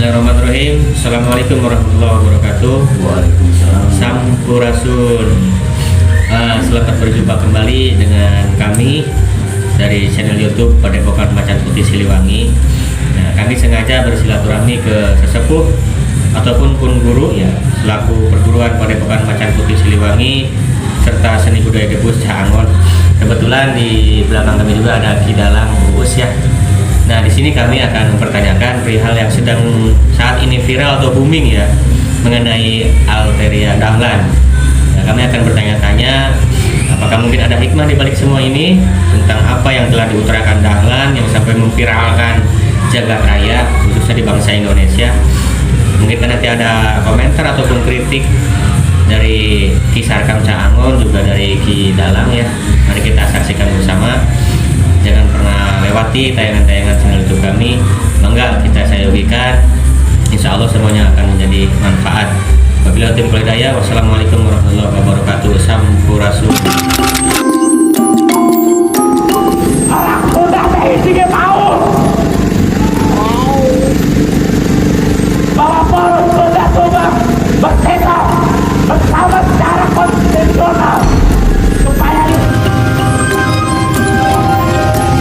Bismillahirrahmanirrahim. Assalamualaikum warahmatullahi wabarakatuh. Waalaikumsalam. Sampurasun. Selamat berjumpa kembali dengan kami dari channel YouTube Padepokan Macan Putih Siliwangi. Nah, kami sengaja bersilaturahmi ke sesepuh ataupun pun guru ya, selaku perguruan Padepokan Macan Putih Siliwangi serta seni budaya Debus Cak Angon. Kebetulan di belakang kami juga ada Ki Dalang Uus ya. Nah, di sini kami akan mempertanyakan perihal yang sedang saat ini viral atau booming ya, mengenai Arteria Dahlan. Nah, kami akan bertanya-tanya apakah mungkin ada hikmah di balik semua ini tentang apa yang telah diutarakan Dahlan yang sampai memviralkan jagat raya khususnya di bangsa Indonesia. Mungkin kan nanti ada komentar ataupun kritik dari Ki Sarkam Cak Angon juga dari Ki Dalang ya. Mari kita saksikan bersama. Jangan pernah lewati tayangan-tayangan channel YouTube kami. Mangga kita sayogikan. Insya Allah semuanya akan menjadi manfaat. Wabillahi taufiq wal hidayah. Wassalamualaikum warahmatullahi wabarakatuh. Sampurasun. Orang Sunda teh hiji mau bahwa Forum Sunda Subang bertekad bersama secara konstitusional supaya di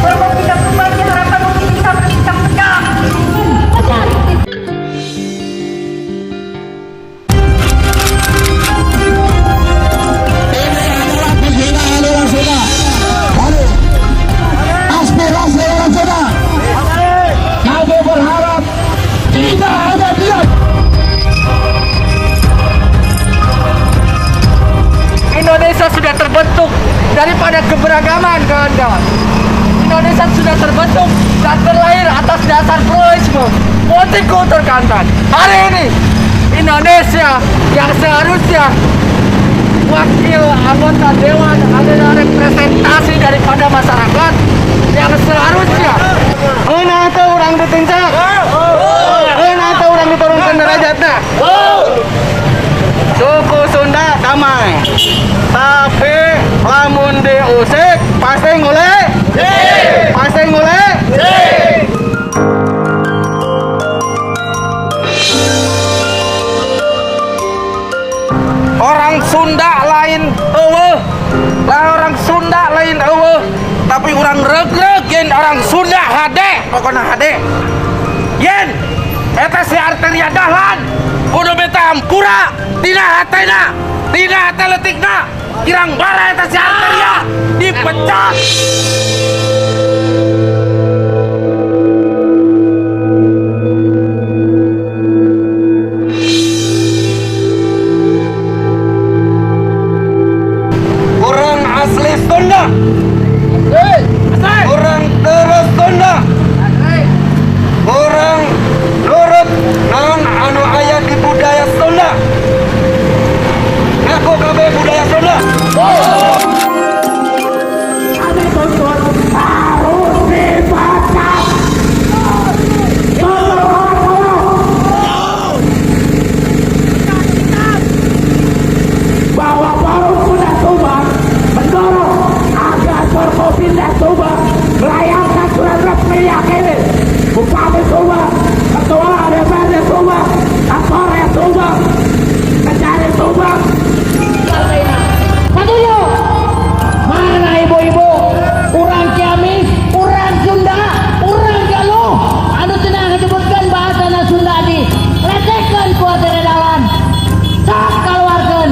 Walaupun kita kembali harapan mungkin bisa berbincang tegak. Ini adalah penghinaan orang Sunda. Mari. Aspirasi orang Sunda. Kami berharap tidak ada diam. Indonesia sudah terbentuk daripada keberagaman, kawan-kawan. Indonesia sudah terbentuk dan terlahir atas dasar pluralisme, multikultur, kawan-kawan. Hari ini Indonesia yang seharusnya wakil anggota dewan adalah representasi daripada masyarakat yang seharusnya. Ngeunah teu urang ditincak? Ngeunah teu urang diturunkan derajatna? Suku Sunda damai, tapi lamun diusik pasti ngule, pasti ngule. Orang Sunda lain euweuh lah, orang Sunda lain euweuh, tapi orang regreg yen orang Sunda hade, pokoknya hade yen eta si Arteria Dahlan kudu minta hampura tina hatena, tina hate leutikna. Kirang bara eta si Arteria dipecat. Orang asli Sunda, orang terus Sunda, orang nurut naon anu aya di budaya Sunda, ngaku kabeh budaya Sunda. Kami tuntut harus dipecat. Seluruh orang bahwa Forum Sunda Subang mendorong agar Forkopimda Subang melayangkan surat resmi yakini Bupati Subang, Ketua DPRD Subang, Kapolres Subang, Kejari Subang. Setuju? Mana ibu-ibu? Urang Ciamis, urang Sunda, urang Galuh. Anu cenah menyebutkan bahasa Sunda di lecehkeun ku Arteria Dahlan. Sok keluarkeun.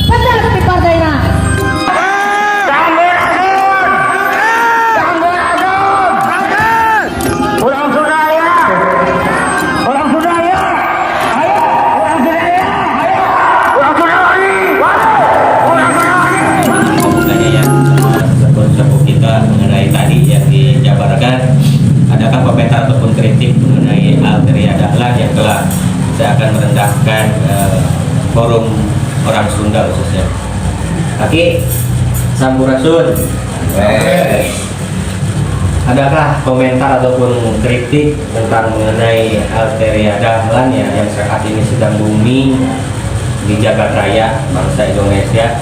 Pecat di partainya. Sampurasun! Sampurasun! Urang Sunda ya! Urang Sunda ya! Ayo! Urang Sunda ya! Ayo! Urang Sunda lagi! Urang Sunda lagi! Tanya ya sepuh kita mengenai tadi yang dijabarkan, adakah komentar ataupun kritik mengenai Arteria Dahlan yang telah seakan merendahkan forum orang Sunda khususnya? Kaki Sampurasun. Adakah komentar ataupun kritik tentang mengenai Arteria Dahlan ya, yang saat ini sedang booming di jagat raya bangsa Indonesia?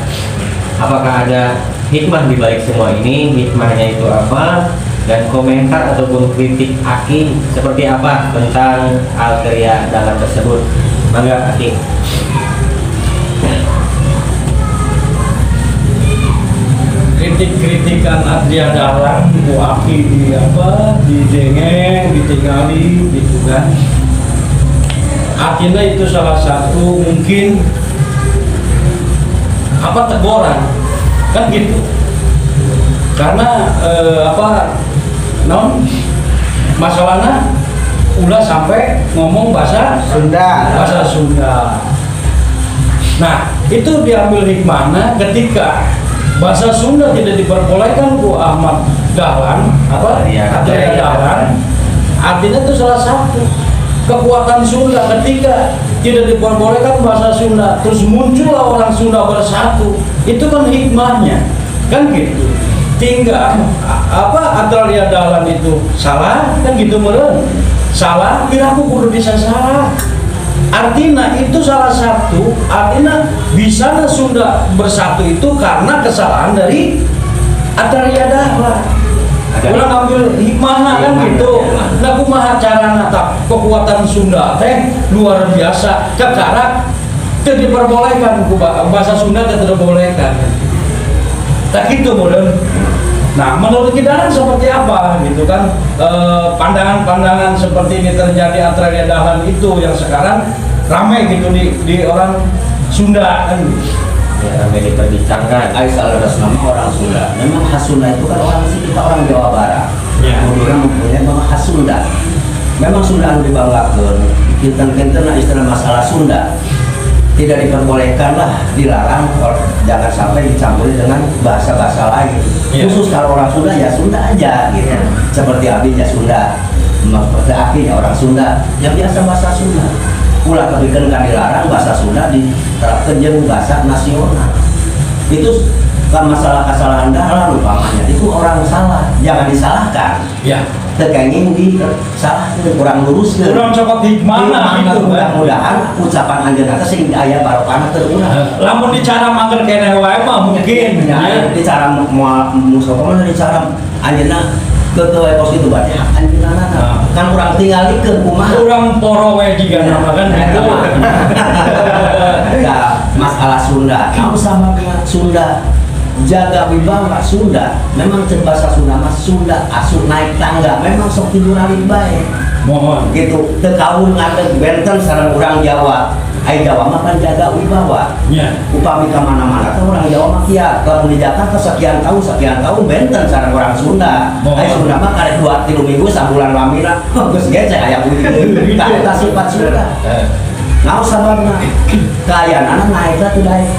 Apakah ada hikmah di balik semua ini? Hikmahnya itu apa? Dan komentar ataupun kritik Aki seperti apa tentang Altria Dahlan tersebut? Mangga, Aki. Kritik-kritikan Atria Dahlan ku Aki di apa didengeng, ditinggali gitu kan. Artinya itu salah satu mungkin apa teguran kan gitu, karena apa non masalahnya ulah sampai ngomong bahasa Sunda. Bahasa Sunda. Nah, itu diambil hikmahnya ketika bahasa Sunda tidak diperbolehkan ku Ahmad Dahlan apa Iya, Atria Dahlan. Artinya itu salah satu kekuatan Sunda ketika tidak diperbolehkan bahasa Sunda, terus muncullah orang Sunda bersatu. Itu kan hikmahnya, kan gitu. Tinggal apa Atria Dahlan itu salah kan gitu meren. Salah, piraku kudu bisa salah. Artinya itu salah satu, artinya bisa Sunda bersatu itu karena kesalahan dari Atria Dahlan. Urang ambil hikmahna kan gitu. Nah, kumaha carana tak kekuatan Sunda teh luar biasa. Kakara teu diperbolehkan ku bahasa Sunda teh diperbolehkan. Tak gitu modern. Nah, menurut kita kan seperti apa gitu kan, pandangan-pandangan seperti ini terjadi Atria Dahlan itu yang sekarang ramai gitu di orang Sunda kan gitu. Ya, ramai diperbincangkan. Ai saleresna mah orang Sunda. Memang khas Sunda itu kan orang sih kita orang Jawa Barat. Kemudian mempunyai memang khas Sunda. Memang Sunda anu dibanggakeun. Kinten-kinten istilah masalah Sunda tidak diperbolehkan lah, dilarang, jangan sampai dicampuri dengan bahasa-bahasa lain. Khusus kalau orang Sunda ya Sunda aja gitu. Seperti Abi ya Sunda, seperti Aki ya orang Sunda, yang biasa bahasa Sunda. Ulah kepikeun kan dilarang bahasa Sunda diterapkan jeung bahasa nasional. Itu kan masalah kesalahan Dahlan umpamanya, itu orang salah, jangan disalahkan. Teu kenging disalahkeun, kurang luruskeun. Urang cokot hikmahna gitu kan. Mudah-mudahan ucapan anjeunna teh sing aya barokahna teu urang. Lamun dicara mangker keneh wae mah mungkin ya, ya. Dicara moal musoka mah dicara anjeunna keukeuh we kos kitu berarti hak anjeunna. Kan urang tingalikeun kumaha. Urang poro we jiga nama kan gitu. Ya, masalah Sunda, kamu sama dengan Sunda jaga wibawa Sunda. Memang cek bahasa Sunda mah Sunda asup naik tangga memang sok tidur alit bae. Mohon. Gitu teu kaul ngadeg benten sareng urang Jawa. Ai Jawa mah kan jaga wibawa. Upami ka mana-mana teh orang Jawa mah kiat. Lamun di Jakarta sekian tahun benten sareng orang Sunda. Mohon. Ai Sunda mah karek 2 3 minggu sabulan lamina geus gecek aya bunyi. Tah eta sifat Sunda. Naon sababna? Kaayaanana naikna teu daek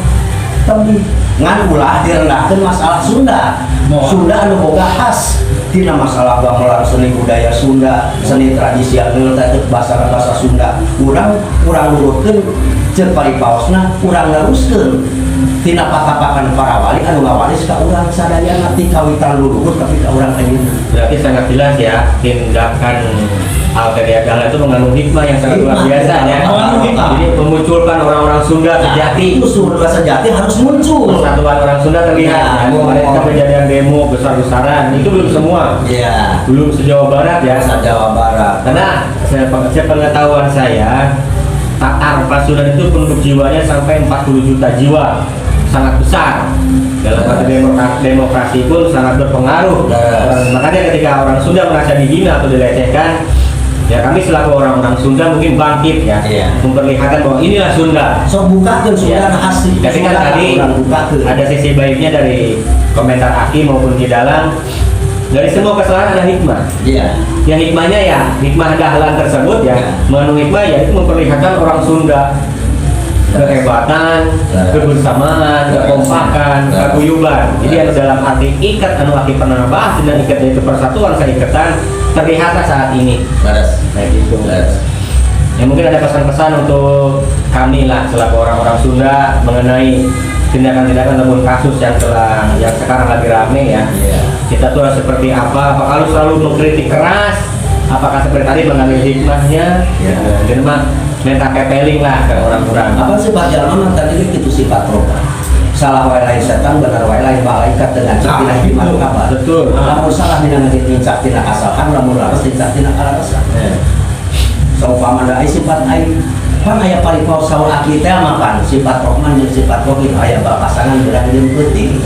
tebih. Ngan ulah direndahkeun masalah Sunda. Mohon. Sunda anu boga khas tina masalah gamelan, seni budaya Sunda, seni tradisi anu teh bahasa bahasa Sunda. Urang urang nurutkeun ceuk paripaosna, urang neruskeun tina patapakan para wali anu ngawaris ka urang sadayana ti kawitan leluhur tapi ka urang ayeuna. Berarti sangat jelas ya, tindakan Altria Dahlan itu mengandung hikmah yang sangat luar biasa ya. Mengandung hikmah. Jadi memunculkan orang-orang Sunda sejati. Itu Sunda sejati harus muncul. Persatuan orang Sunda terlihat. Ya, Ya, kemarin kan kejadian demo besar-besaran itu belum semua. Belum se-Jawa Barat ya. Se-Jawa Barat. Karena saya pengetahuan saya, Tatar Pasundan itu penduduk jiwanya sampai 40 juta jiwa, sangat besar. Dalam partai demokrasi pun sangat berpengaruh. Makanya ketika orang Sunda merasa dihina atau dilecehkan, ya kami selaku orang-orang Sunda mungkin bangkit ya, memperlihatkan bahwa inilah Sunda. So bukakeun Sunda asli. Tapi kan Sunda tadi urang bukakeun. ada sisi baiknya dari komentar Aki maupun Ki Dalang. Dari semua kesalahan ada hikmah. Ya hikmahnya ya, hikmah Dahlan tersebut ya, mengandung hikmah yaitu memperlihatkan orang Sunda kehebatan, kebersamaan, kekompakan, keguyuban. Jadi ada dalam arti ikat anu Aki pernah bahas dan ikat itu persatuan keikatan terlihatlah saat ini. Nah gitu. Ya mungkin ada pesan-pesan untuk kami lah selaku orang-orang Sunda mengenai tindakan-tindakan ataupun kasus yang telah yang sekarang lagi rame ya. Kita tuh harus seperti apa? Apakah lu selalu mengkritik keras? Apakah seperti tadi mengambil hikmahnya? Nah, jadi mah minta kepeling lah ke orang-orang. Apa sifat jalma mah tadi gitu sifat roba. Salah wae lain setan, bener wae lain malaikat dengan Nah, tina gitu. hikmah kabar. Lamun salah dina nincak tina kasalahan, lamun laras nincak tina kalarasan. Saumpama da sifat aing pan aya paripaos saur aki teh mah pan sifat Rohman jeung sifat Rohim, aya pasangan beurang jeung peuting.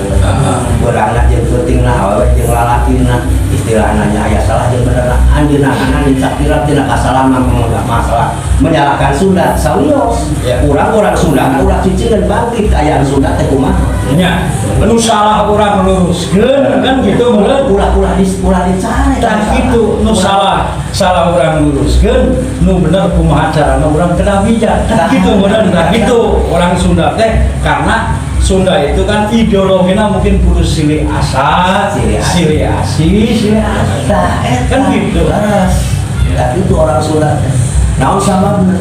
Beurangna jeung peutingna, awewe jeung lalakina, istilahna nya aya salah jeung benerna. Anjeunna nincak tina kasalahan mah masalah menyalahkan Sunda sawios. Urang orang Sunda ulah cicing, bangkit kaayaan Sunda teh kumaha. Nya, nu salah urang luruskeun, kan gitu meureun. Ulah ulah di ulah dicari. Tah gitu, nu salah salah urang luruskeun, nu bener kumaha carana urang kena bijak. Tah gitu meureun, nah gitu orang Sunda teh, karena Sunda itu kan ideologinya mungkin kudu silih asah, Silih asih. silih asih, silih asah. Tah eta. Kan gitu. Leres. Tah itu orang Sunda teh. Naon sababna?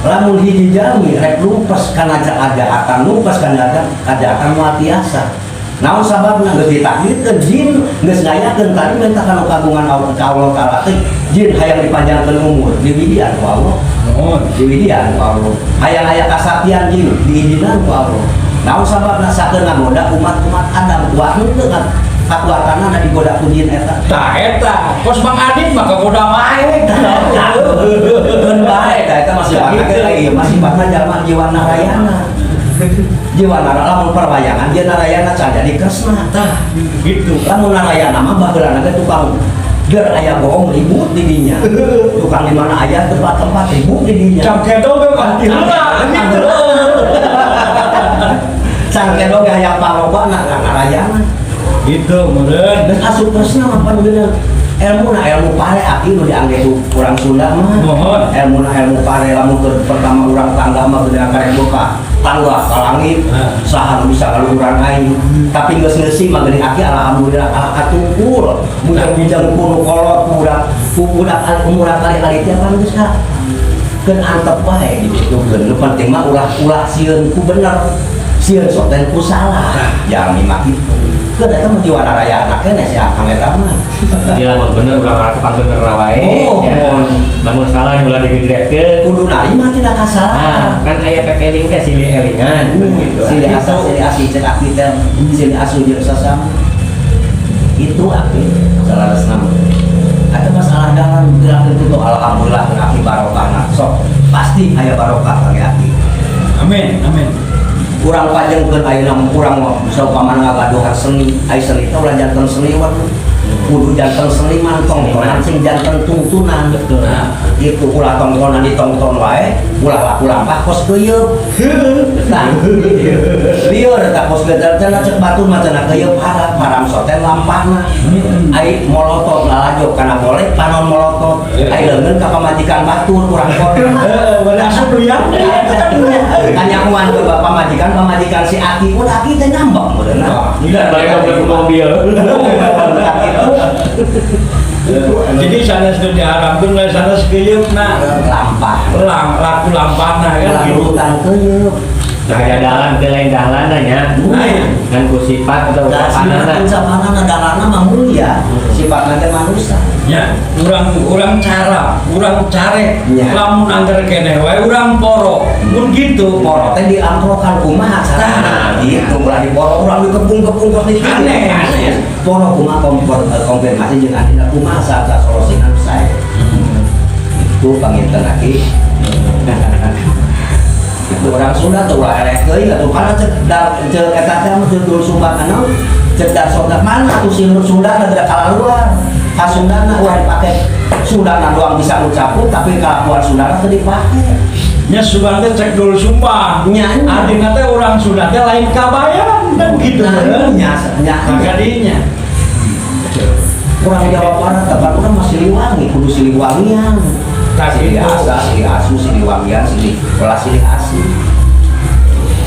Lamun hiji jalmi rek lupas kana kajahatan, lupas kana kajahatan moal tiasa. Naon sababna? Geus ditakdirkeun, jin geus ngayakeun tadi minta kana kagungan Allah ka Allah Taala teh, jin hayang dipanjangkeun umur diwidian ku Allah. Nuhun. Diwidian ku Allah. Hayang aya kasaktian jin diizinan ku Allah. Naon sababna? Sakeun ngagoda umat-umat Adam, kuat henteu kan kakuatanna digoda ku jin eta. Tah eta, kos Mang Adit mah kagoda wae. Keun bae da eta masih Gitu. ieu mah sifatna jalma jiwa Narayana. Jiwa Narayana lamun perwayangan dia Narayana can jadi Kresna. Tah gitu. Lamun Narayana mah baheulana ge tukang ger aya bohong ribut di dinya. Tukang di mana aya tempat-tempat ribut di dinya. Cangkedo ge mah heula gitu. Cangkedo ge hayang palobana ka Narayana. Gitu meureun. Geus asup Kresna mah pan bener. Ilmu na ilmu pare aki nu diangge ku urang Sunda mah. Mohon. Ilmu na ilmu pare, lamun keur pertama urang tangga mah geuning karek buka tangga ka langit, saha nu bisa ngaluhuran aing. Tapi geus ngeusi mah geuning aki, alhamdulillah kalah katungkul. Bujang-bujang kudu kolot budak ku budak umur kali-kali teh pan geus ka keun antep wae dituturkeun. Nu penting mah ulah ulah sieun ku bener. Sieun sok teh ku salah. Jalmi mah kitu. Keun eta mah jiwa Narayana keneh si akang eta mah. Jadi lamun bener urang ngalakukan bener wae. Oh, ya. Lamun salah ulah digedrekeun. Kudu narima tina kasalahan. Nah, kan aya pepeling teh silih elingan gitu. Silih asah, silih asih cek aki teh, silih asuh jeung sasama. Itu aki salah nama. Ada masalah dalam gerak itu tuh alhamdulillah aki barokahna. Sok pasti aya barokah kang aki. Amin, amin. Kurang pajengkeun ayeuna kurang saumpamana ngagaduhan seni, ai seni teh ulah janten seniwan. Kudu janten seniman, tongtonan sing janten tungtunan. Betul. Itu ulah tongtonan ditongton wae, ulah laku lampah kos keuyeup. Tah, lieur eta kos geus cenah cek batur mah cenah keuyeup haram, haram soten lampahna. Ai molotot lalajo kana boleh panon molotot. Ai leungeun ka pamajikan batur kurang kolot. Heeh, boleh asup lian. Kanyahoan ke bapak majikan, pamajikan si aki pun aki teh ngambek meureunna. Tidak balik ke mobil. Itu Jadi sanes nu diharamkeun lain sanes keuyeup-na. Lampah. Lang laku lampahna kan gitu. Lakukan keuyeup. Nah, ada dalan teh lain dalan nya. Kan ku sifat atau Da ucapanana. ucapanana dalana mah mulia, sifatna teh manusia. Ya, urang urang cara, urang care. Ya. Lamun angger keneh wae urang poro. Mun gitu. Poro teh diamprokan kumaha carana gitu, ulah diporo urang dikepung-kepung kos di Aneh, aneh. Poro kumaha kompor konfirmasi jeung adina kumaha saat solusina nu sae. Itu panginten aki. Itu orang Sunda tuh ulah eleh deui atuh kana cek da cek eta teh mah dul Sumbang anu cek dar Sunda mana atuh si Sunda da geura kalaluar. Ka Sundana ulah dipake Sundana doang bisa ngucapkeun tapi kalakuan Sundana teu dipake. Nya sugan teh cek dul Sumbang. Nya, nya. Artinya teh orang Sunda teh lain kabayan kan gitu Nah, kan. nya nya. Maka dinya. Kurang Jawa Barat tempat urang mah Siliwangi, kudu Siliwangian. Tah, Silih gitu. asa, silih asu, Siliwangian, silih welas silih asih.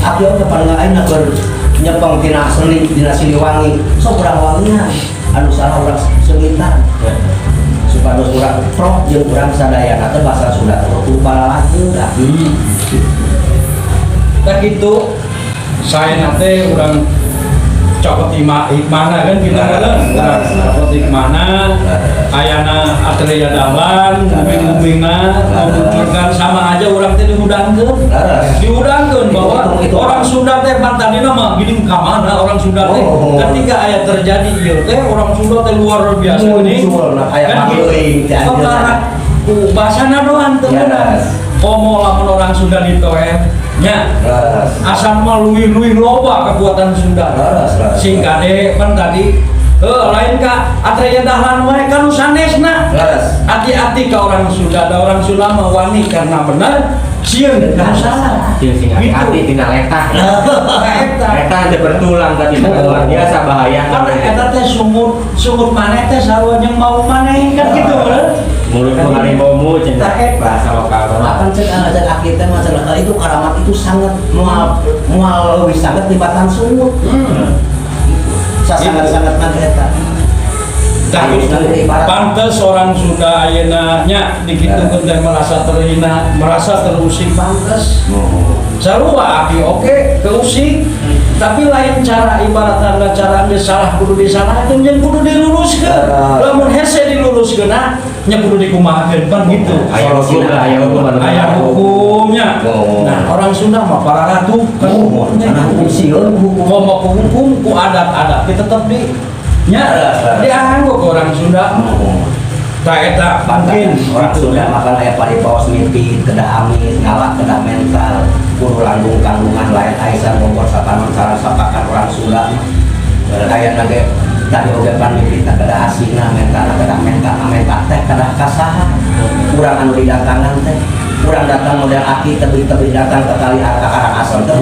Aki oge paling ayeuna keur nyepeng tina seni tina Siliwangi, sok urang wangian. Anu salah urang seungitan. Supados urang pro jeung urang sadayana teh bahasa Sunda teh kudu balalakeun aki. Tah gitu. Saya nate urang cokot hikmahna kan gitu kan. Urang cokot hikmahna ayana Atreya Dahlan, umi-umi. simkuringna memunculkan sama aja urang teh dihudangkeun. Dihudangkeun bahwa Itu. orang Sunda teh pan tadina mah gini ka mana orang Sunda teh ketika aya terjadi ieu teh orang Sunda teh luar biasa gini. Muncul, nah, aya Kan gitu. pangeuing teh anjeunna. Kepara ku bahasana doang teu meunang. Komo lamun orang Sunda ditoeh nya asal mah leuwih-leuwih loba kekuatan Sunda. Leres, leres. Sing kade pan tadi lain ka Atreya Dahlan wae kan nu sanesna. Hati-hati ke orang Sunda, ada orang Sunda mah wani karena benar, sieun kana salah. Sing sing hati-hati tina letah. Eta. Eta teh bertulang tadi luar biasa bahaya. Karena eta teh sungut sungut maneh teh sarua jeung mau maneh kan gitu bener. Mulut harimaumu cenah Tah, eta. Bahasa lokal. Makan cek cek aki teh mah cenah itu karamat itu sangat mual mual lebih sangat tibatan sungut. Sangat-sangat mah eta. Tah gitu. Pantes orang Sunda ayeuna nya dikitukeun teh merasa terhina, merasa terusik pantes. Sarua aki oke keusik. Tapi lain cara ibaratna cara geus salah kudu disalahkeun jeung kudu diluruskeun. Lamun hese diluruskeun nya kudu dikumahakeun pan gitu. Aya hukum lah, aya hukum anu Aya hukumnya. Nah, orang Sunda mah para ratu kan hukumnya. Karena hukum sieun hukum. Komo ku hukum ku adat-adat kita tetep di nya dianggo ke orang Sunda mah. Tah eta mungkin orang gitu Sunda ya. Makan aya paripaos mimpi kedah amis ngalak kedah mental kudu langgung kandungan lain aisan Bogor sapanon sarang sapakan orang Sunda mah aya nage tadi oge pan mimpi teh kedah asina mental kedah mental mental teh kedah kasaha urang anu didatangan teh urang datang model aki tebih-tebih datang ke kali ka Karangasem teh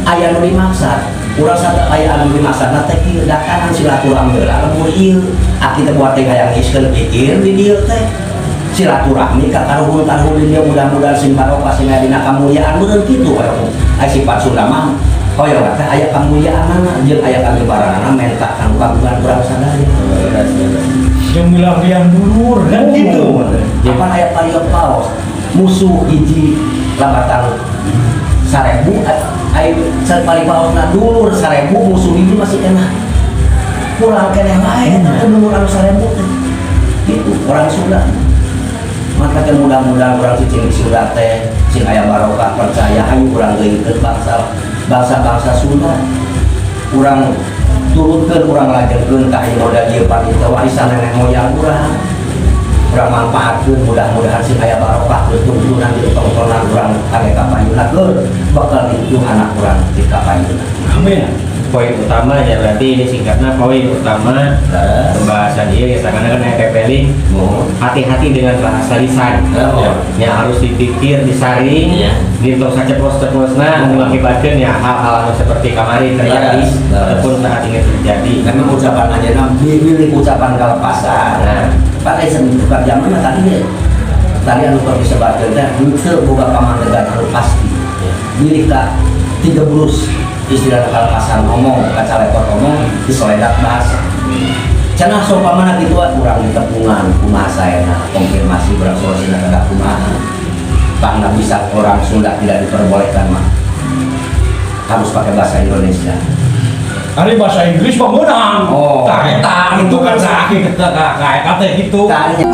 aya nu dimaksad urang satu aya anu dimaksadna teh kieu datangan silaturahmi heula lembur ieu aki teh buat teh hayang ngiskeun pikir di dieu teh silaturahmi ka karuhun-karuhun di dieu mudah-mudahan sing barokah sing aya dina kamulyaan meureun kitu hoyong aya sifat Sunda mah hoyong teh aya kamuliaanana jeung aya kagibaranana menta kanu kagungan urang sadaya. Jeung milarian dulur kan gitu. Apa aya paripaos musuh hiji labatan 1000 ai paripaosna dulur 1000 musuh hiji masih enak kurang keneh wae eta teh dulur anu 1000 teh gitu orang Sunda maka teh mudah-mudahan urang cicing di Sunda teh sing aya barokah percaya hayu urang geuingkeun bangsa bangsa-bangsa Sunda urang turutkeun urang lajengkeun ka ieu modal ieu panita warisan nenek moyang urang urang manfaatkeun mudah-mudahan sing aya barokah tuntunan di tontonan urang kage kapayuna keur bakal itu anak urang di kapayuna. Amin. Poin utama ya berarti ini singkatnya poin utama pembahasan ini ya karena kan pepeling hati-hati dengan bahasa lisan ya harus dipikir disaring di tong saceplos-ceplosna anu mengakibatkan ya hal-hal anu seperti kamari terjadi ataupun saat ini terjadi. Memang ucapan aja bilih ucapan kalepasan. Nah. Pak Esen bukan zaman mah tadi ge tadi anu keur disebatkeun teh henteu boga pamandegan anu pasti bilih ka tiga burus istilah kalepasan ngomong kacalepot ngomong disoledat bahasa cenah seumpamana kitu urang ditepungan kumaha saena konfirmasi urang solusina kedah kumaha pangna bisa orang Sunda tidak diperbolehkan mah harus pakai bahasa Indonesia. Ari bahasa Inggris mah meunang. Oh. Tah eta itu kan sakit ka ka eta teh gitu. Tanya.